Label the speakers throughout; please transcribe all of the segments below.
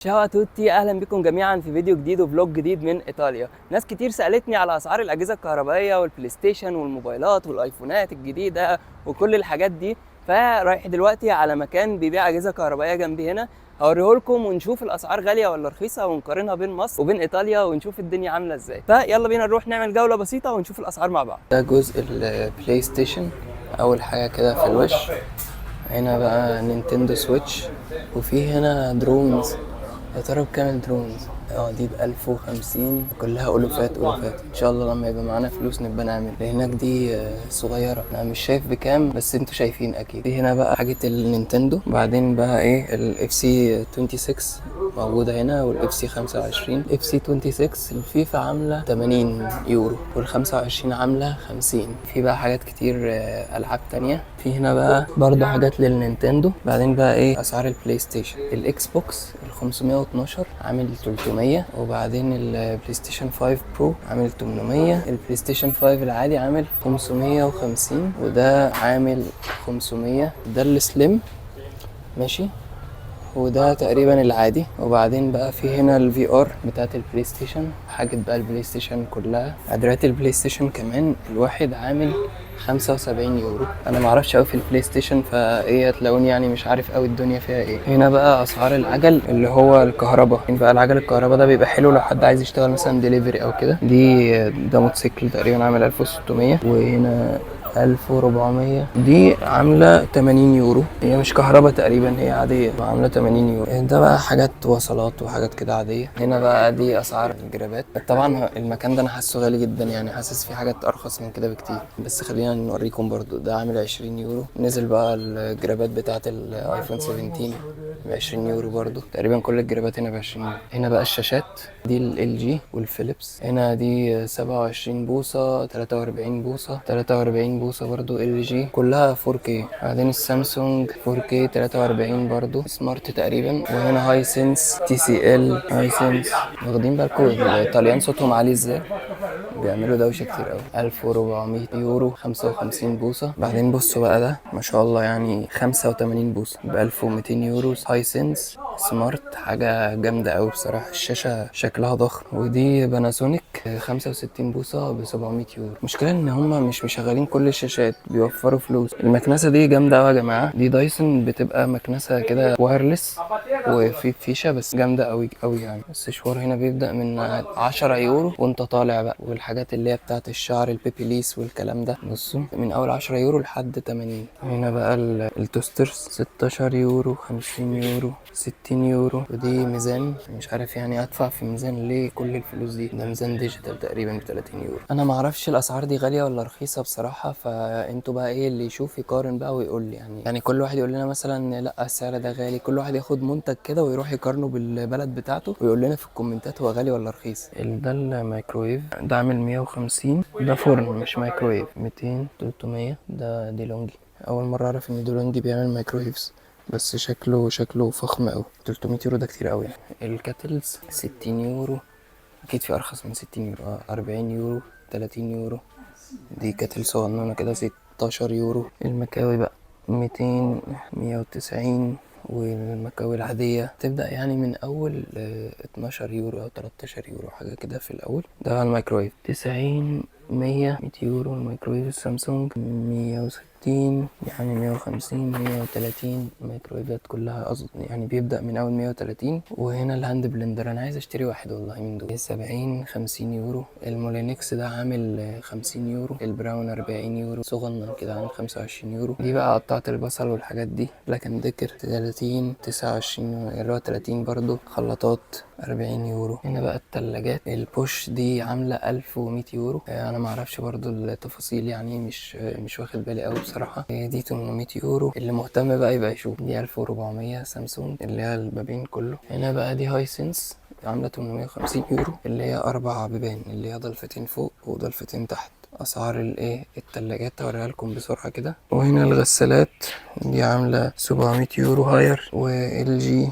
Speaker 1: Ciao a tutti، اهلا بكم جميعا في فيديو جديد و vlog جديد من ايطاليا. ناس كتير سالتني على اسعار الاجهزة الكهربائية والبلاي ستيشن والموبايلات والايفونات الجديدة وكل الحاجات دي، فرايح دلوقتي على مكان بيبيع اجهزة كهربائية جنبي هنا، هوريه لكم ونشوف الاسعار غالية ولا رخيصة ونقارنها بين مصر وبين ايطاليا ونشوف الدنيا عامله ازاي. فيلا بينا نروح نعمل جولة بسيطة ونشوف الاسعار مع بعض. ده جزء البلاي ستيشن، اول حاجة كده في الوش. هنا بقى نينتندو سويتش، وفي هنا drones. يا ترى بكام ال drones؟ دي ب1050، كلها ألوفات ألوفات. إن شاء الله لما يبقى معانا فلوس نبقى نعمل. هناك دي صغيرة، أنا مش شايف بكام بس انتوا شايفين أكيد. في هنا بقى حاجة النينتندو، بعدين بقى إيه ال FC 26 موجودة هنا، وال FC 25. FC 26 الفيفا عاملة 80 يورو، وال 25 عاملة 50. في بقى حاجات كتير، ألعاب تانية. في هنا بقى برضه حاجات للنينتندو. بعدين بقى ايه اسعار البلاي ستيشن. الاكس بوكس ال 512 عامل 300، وبعدين البلاي ستيشن 5 برو عامل 800، البلاي ستيشن 5 العادي عامل 550، وده عامل 500، ده ال slim ماشي، وده تقريبا العادي. وبعدين بقى في هنا ال VR بتاعت البلاي ستيشن، حاجة بقى البلاي ستيشن كلها. ادراعات البلاي ستيشن كمان الواحد عامل 75 يورو. انا معرفش قوي في البلاي ستيشن، فايه هتلاقوني يعني مش عارف قوي الدنيا فيها ايه. هنا بقى اسعار العجل اللي هو الكهرباء. هنا بقى العجل الكهرباء ده بيبقى حلو لو حد عايز يشتغل مثلا ديليفري او كده. ده موتوسيكل تقريبا عامل 1600، وهنا 1400. دي عاملة 80 يورو، هي مش كهرباء تقريبا، هي عادية، عاملة 80 يورو. ده بقى حاجات وصلات وحاجات كده عادية. هنا بقى دي أسعار الجرابات. طبعا المكان ده أنا حاسه غالي جدا، يعني حاسس في حاجات أرخص من كده بكتير، بس خلينا نوريكم برضو. ده عامل 20 يورو. نزل بقى الجرابات بتاعة الايفون 17 ب 20 يورو برضو. تقريبا كل الجرابات هنا ب 20 يورو. هنا بقى الشاشات دي ال جي والفيليبس. هنا دي 27 بوصة، 43 بوصة، 43 بوصة برضو ال جي، كلها 4K. بعدين السامسونج 4K 43 برضو smart تقريبا. وهنا هاي سنس، تي سي ال هاي سنس. واخدين بالكم الطليان صوتهم عالي ازاي؟ بيعملوا دوشة كتير قوي. 1400 يورو، 55 بوصة. بعدين بصوا بقى ده ما شاء الله يعني 85 بوصة ب 1200 يورو، هاي سنس smart، حاجة جامدة قوي بصراحة، الشاشة شكلها ضخم. ودي باناسونيك 65 بوصة ب 700 يورو. المشكلة ان هما مش مشغلين كل الشاشات، بيوفروا فلوس. المكنسة دي جامدة قوي يا جماعة، دي دايسون، بتبقى مكنسة كده wireless وفي فيشة، بس جامدة قوي قوي يعني. السشوار هنا بيبدأ من 10 يورو وانت طالع بقى، والحاجات اللي هي بتاعت الشعر البيبيليس والكلام ده، بصوا من اول 10 يورو لحد 80. هنا بقى ال toasters 16 يورو، 50 يورو، 60 يورو. ودي ميزان، مش عارف يعني ادفع في ميزان ليه كل الفلوس دي. ده ميزان digital تقريبا ب 30 يورو. انا ما اعرفش الاسعار دي غالية ولا رخيصة بصراحة، فانتوا بقى ايه اللي يشوف يقارن بقى ويقول لي يعني كل واحد يقول لنا مثلا لا السعر ده غالي، كل واحد ياخد منتج كده ويروح يقارنه بالبلد بتاعته ويقول لنا في الكومنتات هو غالي ولا رخيص. ده الميكرويف ده عامل 150، ده فرن مش مايكرويف. 200، 300. ده ديلونجي، اول مرة اعرف ان ديلونجي بيعمل microwaves، بس شكله فخم قوي. 300 يورو ده كتير قوي. ال kettles 60 يورو، اكيد في ارخص من 60 يورو. 40 يورو، 30 يورو. دي kettle صغننه كده 16 يورو. المكاوي بقى 200، 190، والمكاوي العادية تبدأ يعني من أول 12 يورو أو 13 يورو حاجة كده في الأول. ده على الميكرويف 90، 100، 100 يورو. الميكرويف السامسونج 160، يعني 150، 130. الميكرويفات كلها أظن يعني بيبدأ من أول 130. وهنا ال hand blender، أنا عايز أشتري واحد والله من دول، 70، 50 يورو. المولينكس ده عامل 50 يورو. البراون 40 يورو، صغنن كده عامل 25 يورو. دي بقى قطعت البصل والحاجات دي، بلاك اند ديكر 30، 29 اللي هو 30 برضو. خلاطات 40 يورو. هنا بقى التلاجات البوش دي عاملة 1100 يورو. انا معرفش برضو التفاصيل يعني مش واخد بالي قوي بصراحة. دي 800 يورو، اللي مهتم بقى يبقى يشوف. دي 1400 سامسونج اللي هي البابين كله. هنا بقى دي هاي سنس عاملة 850 يورو، اللي هي 4 بيبان، اللي هي ضلفتين فوق وضلفتين تحت. اسعار الايه التلاجات هوريها لكم بسرعة كده. وهنا الغسالات دي عاملة 700 يورو هاير، وال جي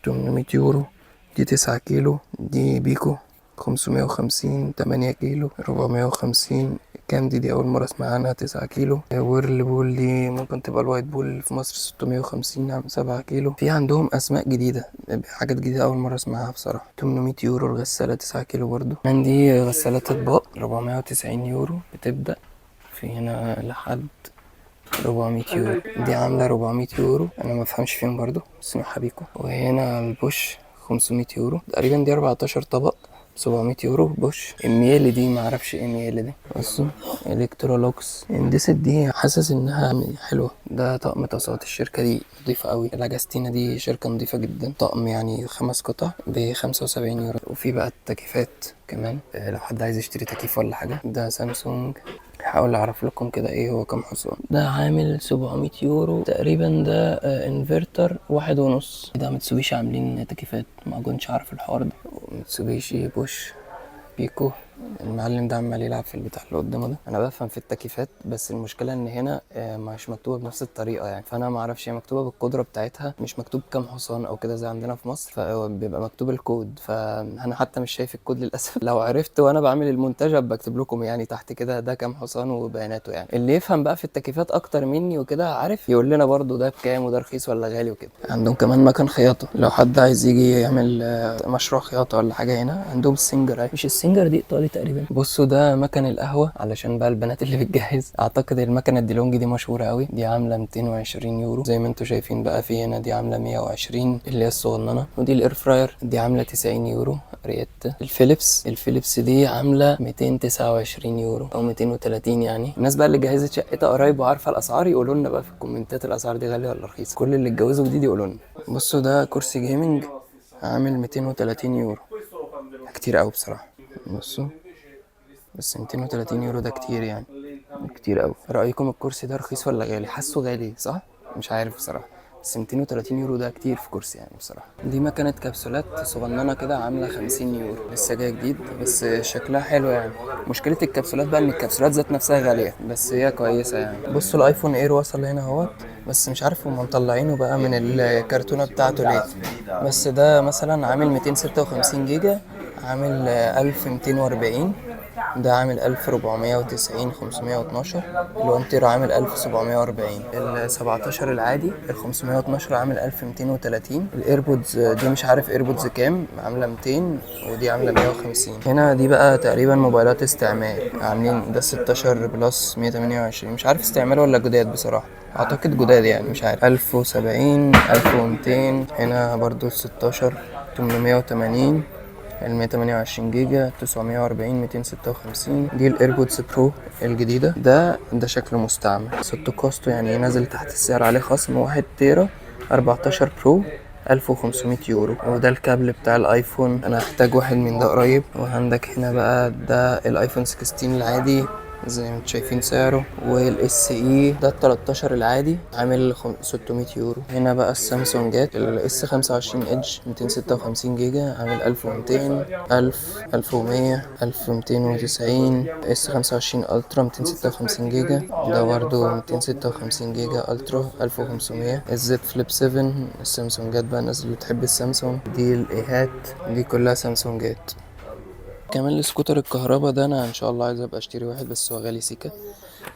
Speaker 1: 800 يورو، دي 9 كيلو. دي بيكو 550، 8 كيلو، 450، كام دي؟ دي اول مرة اسمع عنها، 9 كيلو. ويرلبول دي ممكن تبقى الوايت بول في مصر، 650، عامل 7 كيلو. في عندهم اسماء جديده، حاجات جديدة اول مرة اسمعها بصراحه. 800 يورو الغسالة 9 كيلو برضو. عندي غسالات اطباق 490 يورو بتبدا، في هنا لحد 400 يورو. دي عاملة 400 يورو، انا ما بفهمش فيهم برضو بس بيكو. وهنا البوش 500 يورو تقريبا، دي 14 طبق 700 يورو. بوش الميلي دي ما اعرفش ايه ميلي دي. بصوا الكترولوكس اندست دي حاسس انها حلوه. ده طقم طاسات، الشركة دي نظيفة قوي. لاجاستينا دي شركة نظيفة جدا. طقم يعني 5 قطع ب 75 يورو. وفي بقى التكييفات كمان، لو حد عايز يشتري تكييف ولا حاجة. ده سامسونج، هحاول اعرف لكم كده ايه هو كام حصان. ده عامل 700 يورو تقريبا. ده انفرتر 1.5. ده متسوبيشي عاملين تكييفات، ما كنتش عارف الحوار ده. متسوبيشي، بوش، بيكو. المعلم ده عمال يلعب في البتاع اللي قدامه ده. انا بفهم في التكييفات، بس المشكلة ان هنا مش مكتوبة بنفس الطريقة يعني، فانا ما اعرفش هي مكتوبة بالقدرة بتاعتها، مش مكتوب كام حصان او كده زي عندنا في مصر، فبيبقى مكتوب الكود، فانا حتى مش شايف الكود للاسف. لو عرفت وانا بعمل المونتاج ابقى اكتب لكم يعني تحت كده ده كام حصان وبياناته يعني. اللي يفهم بقى في التكييفات اكتر مني وكده عارف يقول لنا برضو ده بكام وده رخيص ولا غالي وكده. عندهم كمان مكان خياطة لو حد عايز يجي يعمل مشروع خياطة ولا حاجة. هنا عندهم السنجر، مش السنجر دي ايطالي تقريبا. بصوا ده مكان القهوة علشان بقى البنات اللي بتجهز. اعتقد المكنه الديلونجي دي مشهورة قوي، دي عامله 220 يورو زي ما انتم شايفين بقى. في هنا دي عامله 120 اللي هي الصغننه، ودي ال air fryer دي عامله 90 يورو ريت. الفيليبس دي عامله 229 يورو او 230 يعني. الناس بقى اللي جهزت شقتها قريب وعارفه الاسعار يقولوا لنا بقى في الكومنتات الاسعار دي غالية ولا رخيصة. كل اللي اتجوزوا جديد يقولوا لنا. بصوا ده كرسي gaming عامل 230 يورو، كتير قوي بصراحة. بصوا بس 230 يورو ده كتير يعني، كتير قوي. رأيكم الكرسي ده رخيص ولا غالي؟ حاسه غالي صح؟ مش عارف بصراحة، بس 230 يورو ده كتير في كرسي يعني بصراحة. دي مكنة كبسولات صغننة كده عاملة 50 يورو، لسه جاية جديد بس شكلها حلو يعني. مشكلة الكبسولات بقى ان الكبسولات ذات نفسها غالية، بس هي كويسة يعني. بصوا الايفون اير وصل هنا اهوت، بس مش عارف هم مطلعينه بقى من الكرتونة بتاعته ليه. بس ده مثلا عامل 256 جيجا، عامل 1240. ده عامل 1490 512. ال1 تيرا عامل 1740. ال 17 العادي ال 512 عامل 1230. الايربودز دي مش عارف ايربودز كام، عامله 200، ودي عامله 150. هنا دي بقى تقريبا موبايلات استعمال، عاملين ده 16 Plus 128، مش عارف استعمال ولا جداد بصراحة، اعتقد جداد يعني مش عارف. 1070، 1200. هنا برضو 16 880، ال 128 جيجا 940، 256. دي الايربودز برو الجديدة. ده شكله مستعمل sotto costo يعني نازل تحت السعر، عليه خصم. 1 تيرا 14 Pro 1500 يورو. وده الكابل بتاع الايفون، انا هحتاج واحد من ده قريب. وعندك هنا بقى ده الايفون 16 العادي زي ما انتم شايفين سعره، وال SE ده ال 13 العادي عامل 600 يورو. هنا بقى السامسونجات ال S 25 Edge 256 جيجا عامل 1200، 1000، 1100، 1290. S 25 Ultra 256 جيجا، ده برضه 256 جيجا Ultra 1500. ال Z Flip 7، السامسونجات بقى الناس اللي بتحب السامسونج. دي الايهات دي كلها سامسونجات. كمان السكوتر الكهرباء ده انا ان شاء الله عايز ابقى اشتري واحد، بس هو غالي سيكا.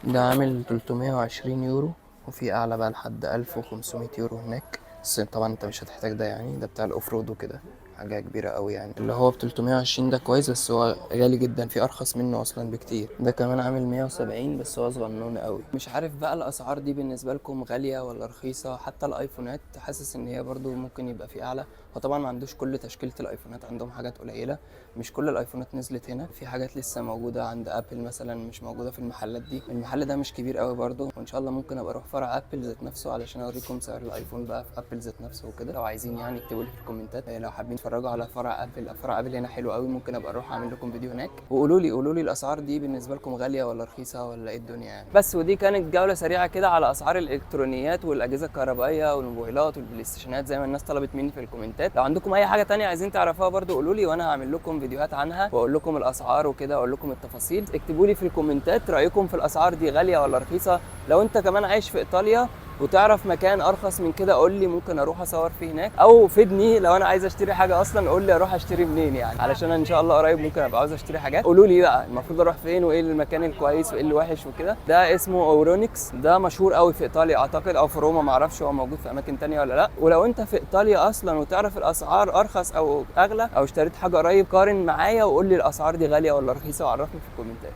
Speaker 1: ده عامل 320 يورو، وفي اعلى بقى لحد 1500 يورو هناك. بس طبعا انت مش هتحتاج ده يعني، ده بتاع ال off road وكده، حاجة كبيرة قوي يعني. اللي هو ب 320 ده كويس، بس هو غالي جدا، في ارخص منه اصلا بكتير. ده كمان عامل 170 بس هو صغنون قوي. مش عارف بقى الاسعار دي بالنسبة لكم غالية ولا رخيصة. حتى الايفونات حاسس ان هي برضو ممكن يبقى في اعلى. هو طبعا ما عندوش كل تشكيلة الايفونات، عندهم حاجات قليلة، مش كل الايفونات نزلت هنا. في حاجات لسه موجودة عند ابل مثلا مش موجودة في المحلات دي. المحل ده مش كبير قوي برضو، وان شاء الله ممكن ابقى اروح فرع ابل ذات نفسه علشان اوريكم سعر الايفون بقى في ابل ذات نفسه وكده. لو عايزين يعني اكتبوا لي في الكومنتات لو حابين تتفرجوا على فرع ابل. فرع ابل هنا حلو قوي، ممكن ابقى اروح اعمل لكم فيديو هناك. وقولوا لي قولوا لي الاسعار دي بالنسبة لكم غالية ولا رخيصة ولا ايه الدنيا يعني. بس ودي كانت جولة سريعة كده على اسعار الالكترونيات والاجهزة الكهربائية والموبايلات والبلاي ستيشنات زي ما الناس طلبت مني في الكومنتات. لو عندكم اي حاجة تانية عايزين تعرفوها برضو قولوا لي، وانا هعمل لكم فيديوهات عنها واقول لكم الاسعار وكده، اقول لكم التفاصيل. اكتبوا لي في الكومنتات رايكم في الاسعار دي غالية ولا رخيصة. لو انت كمان عايش في ايطاليا وتعرف مكان ارخص من كده قول لي، ممكن اروح اصور فيه هناك، او فيدني لو انا عايز اشتري حاجة اصلا قول لي اروح اشتري منين يعني، علشان ان شاء الله قريب ممكن ابقى عاوز اشتري حاجات. قولوا لي بقى المفروض اروح فين وايه المكان الكويس وايه الوحش وكده. ده اسمه اورونكس، ده مشهور قوي في ايطاليا اعتقد، او في روما، ما اعرفش هو موجود في اماكن تانية ولا لا. ولو انت في ايطاليا اصلا وتعرف الاسعار ارخص او اغلى، او اشتريت حاجة قريب، قارن معايا وقول لي الاسعار دي غالية ولا رخيصة، وعرفني في الكومنتات.